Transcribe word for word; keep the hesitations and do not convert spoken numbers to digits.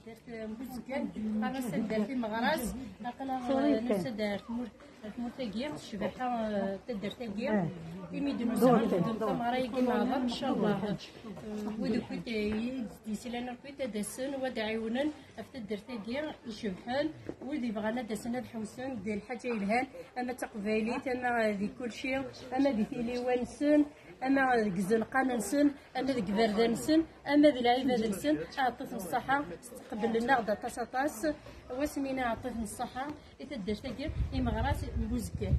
Taddart n Buzgan, qqaren-as taddart imeɣras. Aql-aɣ, eh, nusa-d ar tmurt, ar tmurt-agi, ccbaḥa, eh, taddart-agi. Imi d-nusa ad nexdem tameɣra-agi n leɛḍam, ncallah, eh, wid akk i d-yeslan akk ad d-asen, u ad d-ɛiwnen ɣef taddart-agi icebḥen. Wid yebɣan ad d-asen ad ḥewsen di lḥaǧa yelhan, ama d taqbaylit, ama di kulci, ama di tiliwa-nsen, ama deg izenqan-nsen, ama deg iberdan-nsen, ama d lɛibad-nsen. Aɛeṭṭut n ṣṣaḥa, qeblen-aɣ-d aṭas aṭas. Wasmi-nni aɛeṭṭut n ṣṣaḥa i taddart-agi imeɣras n Buzgan.